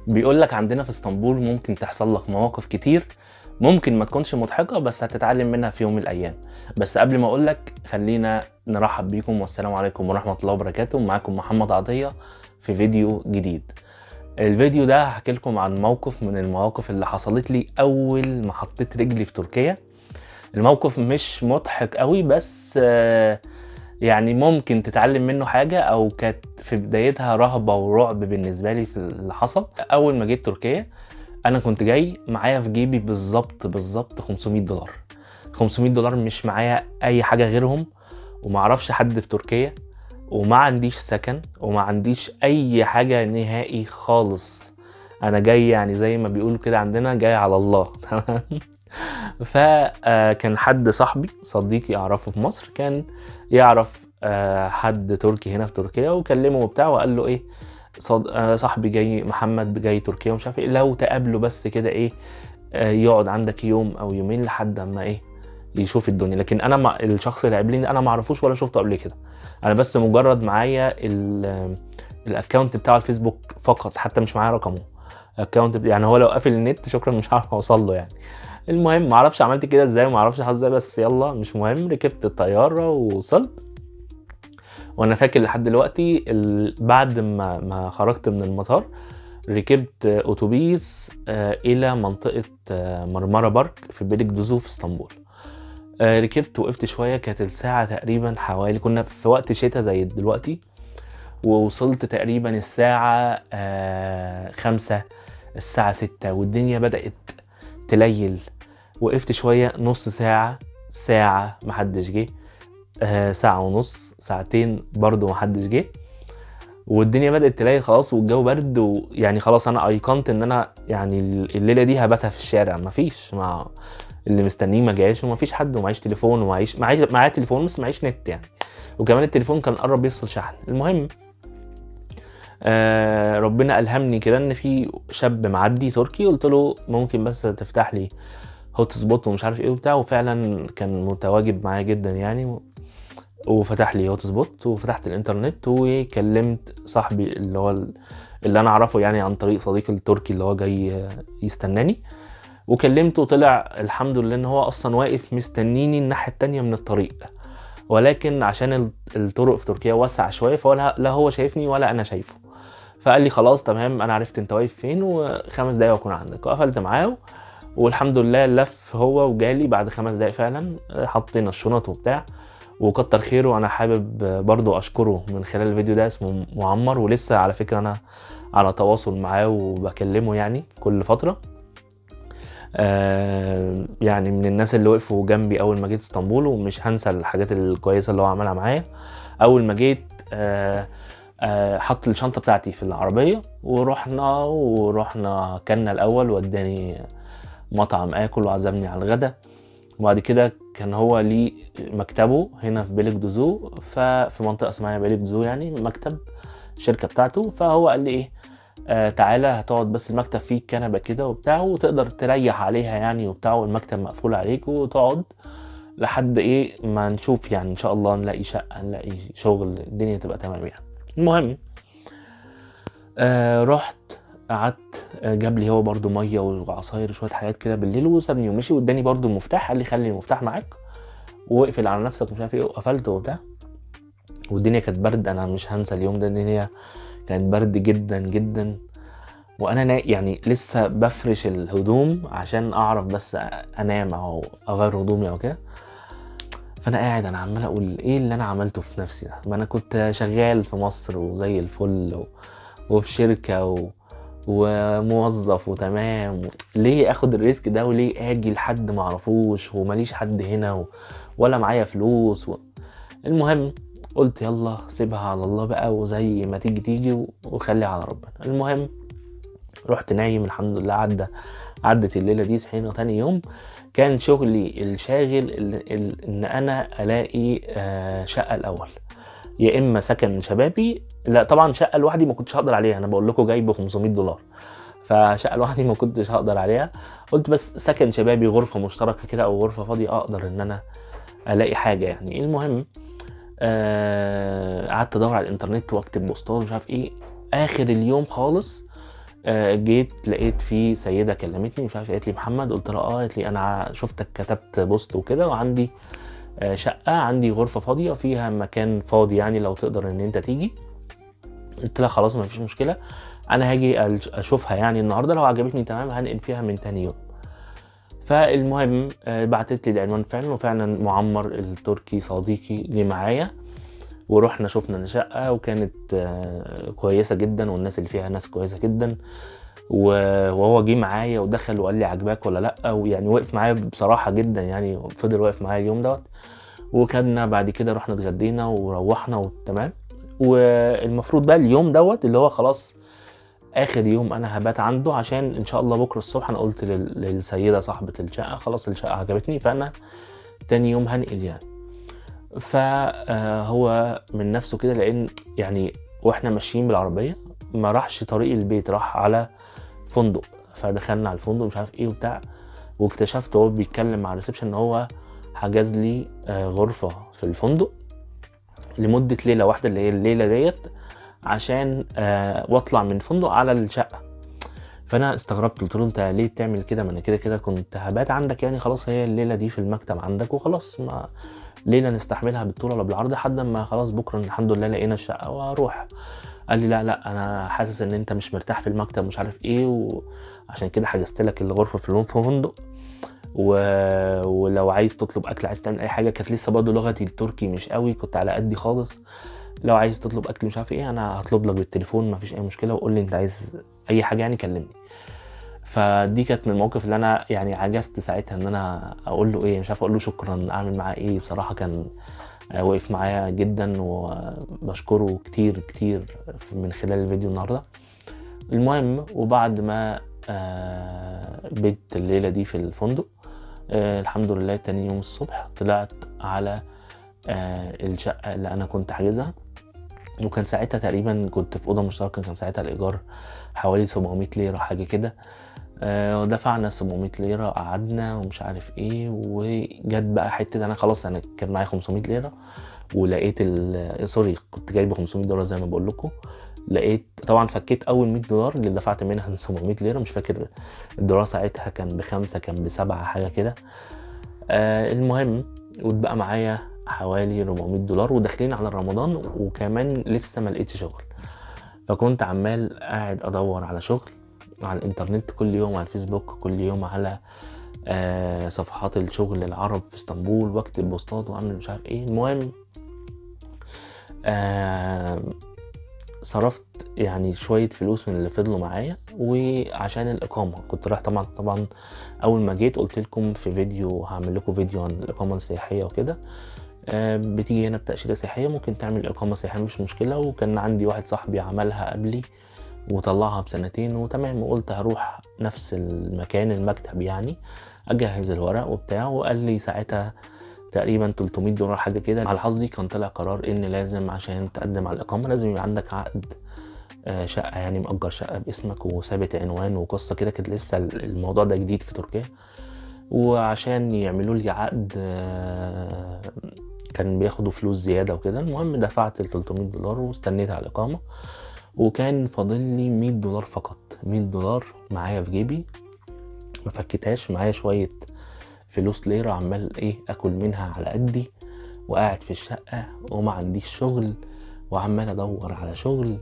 بيقول لك عندنا في اسطنبول ممكن تحصل لك مواقف كتير، ممكن ما تكونش مضحكة بس هتتعلم منها في يوم من الأيام. بس قبل ما أقول لك خلينا نرحب بيكم، والسلام عليكم ورحمة الله وبركاته. معاكم محمد عطية في فيديو جديد. الفيديو ده هحكي لكم عن موقف من المواقف اللي حصلت لي أول ما حطيت رجلي في تركيا. الموقف مش مضحك قوي بس يعني ممكن تتعلم منه حاجة، أو كانت في بدايتها رهبة ورعب بالنسبة لي في اللي حصل. أول ما جيت تركيا أنا كنت جاي معايا في جيبي بالظبط $500. $500 مش معايا أي حاجة غيرهم، ومعرفش حد في تركيا، وما عنديش سكن، وما عنديش أي حاجة نهائي خالص. أنا جاي يعني زي ما بيقولوا كده عندنا، جاي على الله. تمام. فكان حد صاحبي صديقي أعرفه في مصر، كان يعرف حد تركي هنا في تركيا، وكلمه وبتاع وقال له إيه، صاحبي جاي، محمد جاي تركيا ومش عارف إيه، لو تقابله بس كده إيه، يقعد عندك يوم أو يومين لحد أما إيه يشوف الدنيا. لكن أنا مع الشخص اللي قابلني أنا ما أعرفوش ولا شفته قبل كده، أنا بس مجرد معايا ال account بتاع الفيسبوك فقط، حتى مش معايا رقمه account، يعني هو لو قافل النت شكرا مش هعرف اوصل له يعني. المهم ما اعرفش عملت كده ازاي وما اعرفش حظ ازاي، بس يلا مش مهم. ركبت الطيارة ووصلت، وانا فاكر لحد دلوقتي بعد ما خرجت من المطار ركبت اتوبيس الى منطقة مرمره بارك في بيلك دوزو في اسطنبول. ركبت وقفت شوية، كانت الساعة تقريبا حوالي، كنا في وقت شتاء زي دلوقتي، ووصلت تقريبا الساعة 5، الساعة 6، والدنيا بدأت تليل. وقفت شوية، نص ساعة، ساعة، محدش جه، ساعة ونص، ساعتين برضو محدش جه، والدنيا بدأت تليل خلاص، والجو برد، ويعني خلاص أنا أيقنت إن أنا يعني الليلة دي هباتها في الشارع، مفيش، مع اللي مستنيه ما جاش، ومفيش حد، ومعيش تليفون، ومعيش، معايا تليفون بس معيش نت يعني، وكمان التليفون كان قرب يفصل شحن. المهم ربنا ألهمني كده إن في شاب معدي تركي، قلت له ممكن بس تفتح لي hotspot ومش عارف ايه وبتاع، وفعلا كان متواجد معايا جدا يعني، وفتح لي hotspot، وفتحت الانترنت وكلمت صاحبي اللي هو اللي انا اعرفه يعني عن طريق صديقي التركي اللي هو جاي يستناني، وكلمته، طلع الحمد لله ان هو اصلا واقف مستنيني الناحية التانية من الطريق، ولكن عشان الطرق في تركيا واسعة شوية، فهو لا هو شايفني ولا انا شايفه، فقال لي خلاص تمام انا عرفت انت واقف فين، وخمس دقايق واكون عندك. وقفلت معاه والحمد لله لف هو وجالي بعد 5 دقايق فعلا، حطينا الشنط وبتاع، وكتر خيره. انا حابب برضو اشكره من خلال الفيديو ده، اسمه معمر، ولسه على فكرة انا على تواصل معاه وبكلمه يعني كل فترة. يعني من الناس اللي وقفوا جنبي اول ما جيت اسطنبول، ومش هنسى الحاجات الكويسة اللي هو عملها معايا. اول ما جيت حط الشنطة بتاعتي في العربية، ورحنا كلنا الأول، وداني مطعم آكل وعزمني على الغدا، وبعد كده كان هو ليه مكتبه هنا في بيلك دوزو، ففي منطقة اسمها بيلك دوزو يعني مكتب الشركة بتاعته. فهو قال لي إيه، تعالى هتقعد بس المكتب فيه كنبة كده وبتاع، وتقدر تريح عليها يعني وبتاع، والمكتب مقفول عليك، وتقعد لحد إيه ما نشوف يعني إن شاء الله نلاقي شقة نلاقي شغل، الدنيا تبقى تمام يعني. المهم رحت قعدت، جاب لي هو برضو مية وعصاير وشوية حاجات كده بالليل، وسابني ومشي، واداني برضو المفتاح، قال لي خلي المفتاح معاك واقفل على نفسك ومش عارف ايه، وقفلت وبتاع. والدنيا كانت برد، انا مش هنسى اليوم ده، الدنيا كانت برد جدا جدا، وانا يعني لسه بفرش الهدوم عشان اعرف بس انام او اغير هدومي او كده. فانا قاعد انا عمال اقول ايه اللي انا عملته في نفسي ده، ما انا كنت شغال في مصر وزي الفل وفي شركة وموظف وتمام، ليه اخد ال risk ده، وليه اجي لحد ما اعرفوش وماليش حد هنا ولا معايا فلوس المهم قلت يلا سيبها على الله بقى، وزي ما تيجي تيجي وخلي على ربنا. المهم رحت نايم الحمد لله، عدت الليلة دي. صحينا تاني يوم كان شغلي الشاغل ان انا الاقي شقة الاول، يا اما سكن شبابي، لا طبعا شقة لوحدي ما كنتش هقدر عليها، انا بقول لكم جايب $500، فشقة لوحدي ما كنتش هقدر عليها. قلت بس سكن شبابي، غرفة مشتركة كده او غرفة فاضية اقدر ان انا الاقي حاجة يعني. المهم قعدت ادور على الانترنت واكتب بوستات ومش عارف ايه. اخر اليوم خالص جيت لقيت في سيده كلمتني مش عارف، قالت لي محمد، قلت لها اه، قالت لي انا شفتك كتبت post وكده، وعندي شقه، عندي غرفة فاضية فيها مكان فاضي، يعني لو تقدر ان انت تيجي. قلت لها خلاص ما فيش مشكلة، انا هاجي اشوفها يعني النهارده، لو عجبتني تمام هنقل فيها من تاني يوم. فالمهم بعتت لي العنوان فعلا، وفعلا معمر التركي صديقي جه معايا ورحنا شفنا الشقة، وكانت كويسة جدا، والناس اللي فيها ناس كويسة جدا، وهو جه معايا ودخل وقال لي عجباك ولا لا، ويعني وقف معايا بصراحة جدا، يعني فضل واقف معايا اليوم دوت. وخدنا بعد كده رحنا اتغدينا وروحنا وتمام. والمفروض بقى اليوم دوت اللي هو خلاص اخر يوم انا هبات عنده، عشان ان شاء الله بكره الصبح انا قلت للسيدة صاحبه الشقة خلاص الشقة عجبتني، فانا تاني يوم هنقل يعني. فهو من نفسه كده، لان يعني واحنا ماشيين بالعربية ما راحش طريق البيت، راح على فندق، فدخلنا على الفندق مش عارف ايه وبتاع، واكتشفت وهو بيتكلم مع ال reception ان هو حجز لي غرفة في الفندق لمدة ليلة واحدة اللي هي الليلة ديت، عشان واطلع من الفندق على الشقة. فانا استغربت، قلت له انت ليه بتعمل كده؟ ما انا كده كده كنت هبات عندك يعني، خلاص هي الليلة دي في المكتب عندك وخلاص، ما ليلة نستحملها بالطول ولا بالعرض لحد ما خلاص بكره الحمد لله لقينا الشقة واروح. قال لي لا لا انا حاسس ان انت مش مرتاح في المكتب مش عارف ايه، وعشان كده حجزت لك الغرفة في الفندق، ولو عايز تطلب اكل، عايز تعمل اي حاجة، كانت لسه برضه لغتي التركي مش قوي، كنت على قدي خالص، لو عايز تطلب اكل مش عارف ايه انا هطلب لك بالتليفون مفيش اي مشكلة، وقول لي انت عايز اي حاجة يعني كلمني. فدي كانت من المواقف اللي انا يعني عجزت ساعتها ان انا اقول له ايه، مش عارف اقول له شكرا، اعمل معاه ايه بصراحة. كان واقف معايا جدا وبشكره كتير كتير من خلال الفيديو النهارده. المهم وبعد ما بيت الليلة دي في الفندق، الحمد لله تاني يوم الصبح طلعت على الشقة اللي انا كنت حاجزها، وكان ساعتها تقريبا كنت في اوضة مشتركة، كان ساعتها الايجار حوالي 700 ليرة حاجة كده. دفعنا 700 ليرة قعدنا ومش عارف ايه، وجت بقى حتة انا خلاص انا كان معايا 500 ليرة، ولقيت sorry كنت جايب 500 دولار زي ما بقول لكم، لقيت طبعا فكيت اول 100 دولار اللي دفعت منها 700 ليرة، مش فاكر الدولار ساعتها كان ب5 كان ب7 حاجة كده. المهم واتبقى معايا حوالي 400 دولار، وداخلين على رمضان، وكمان لسه ما لقيتش شغل، فكنت عمال قاعد ادور على شغل على الانترنت كل يوم، على الفيسبوك كل يوم، على صفحات الشغل العرب في اسطنبول، واكتب بوستات واعمل مش عارف ايه. المهم صرفت يعني شوية فلوس من اللي فضلوا معايا، وعشان الإقامة كنت رايح طبعا أول ما جيت قلت لكم في فيديو، هعمل لكم فيديو عن الإقامة السياحية وكده. بتيجي هنا بتأشيرة سياحية، ممكن تعمل إقامة سياحية مش مشكلة، وكان عندي واحد صاحبي عملها قبلي وطلعها بسنتين وتمام، وقلت هروح نفس المكان المكتب يعني أجهز الورق وبتاع، وقال لي ساعتها تقريبا 300 دولار حاجة كده. على حظي كان طلع قرار إن لازم عشان تقدم على الإقامة لازم يبقى عندك عقد شقة، يعني مأجر شقة باسمك وثابت عنوان وقصة كده، كانت لسه الموضوع ده جديد في تركيا. وعشان يعملوا لي عقد كان بياخدوا فلوس زيادة وكده. المهم دفعت ال 300 دولار واستنيت على الإقامة، وكان فاضل لي 100 دولار فقط، 100 دولار معايا في جيبي ما فكتهاش، معايا شوية فلوس ليرة عمال ايه اكل منها على قدي، وقاعد في الشقة وما عنديش شغل، وعمال ادور على شغل،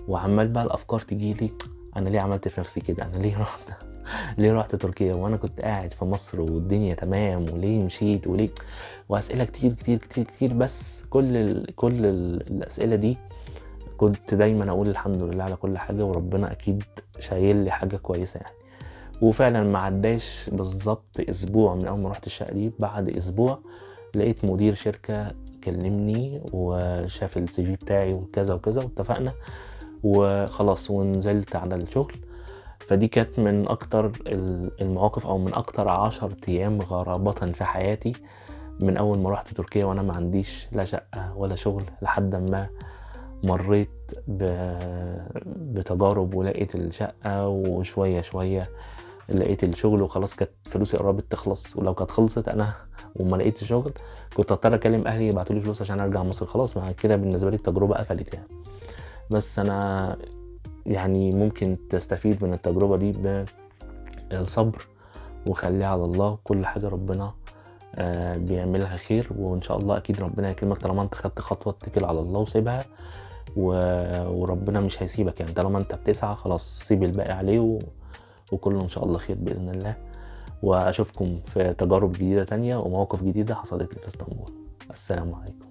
وعمال بقى الافكار تجيلي انا ليه عملت في نفسي كده، انا ليه رحت تركيا وانا كنت قاعد في مصر والدنيا تمام، وليه مشيت وليه، واسئلة كتير كتير كتير كتير. بس كل الاسئلة دي كنت دايما اقول الحمد لله على كل حاجة، وربنا اكيد شايل لي حاجة كويسة يعني. وفعلا ما عداش بالظبط اسبوع من اول ما رحت الشقة دي، بعد اسبوع لقيت مدير شركة كلمني وشاف السي في بتاعي وكذا وكذا، واتفقنا وخلاص ونزلت على الشغل. فدي كانت من اكتر المواقف، او من اكتر 10 ايام غرابة في حياتي من اول ما رحت تركيا وانا ما عنديش لا شقة ولا شغل، لحد ما مريت بتجارب ولقيت الشقة، وشوية شوية لقيت الشغل، وخلاص كانت فلوسي قربت تخلص، ولو كانت خلصت انا وما لقيتش شغل كنت اضطر اكلم اهلي يبعتوا لي فلوس عشان ارجع مصر، خلاص مع كده بالنسبة لي التجربة قفلت يعني. بس انا يعني ممكن تستفيد من التجربة دي بالصبر، وخليها على الله. كل حاجة ربنا بيعملها خير، وإن شاء الله أكيد ربنا يكرمك طالما أنت خدت خطوة. اتكل على الله وسيبها، وربنا مش هيسيبك يعني، طالما أنت بتسعى خلاص سيب الباقي عليه، وكله إن شاء الله خير بإذن الله. وأشوفكم في تجارب جديدة تانية ومواقف جديدة حصلت لي في اسطنبول. السلام عليكم.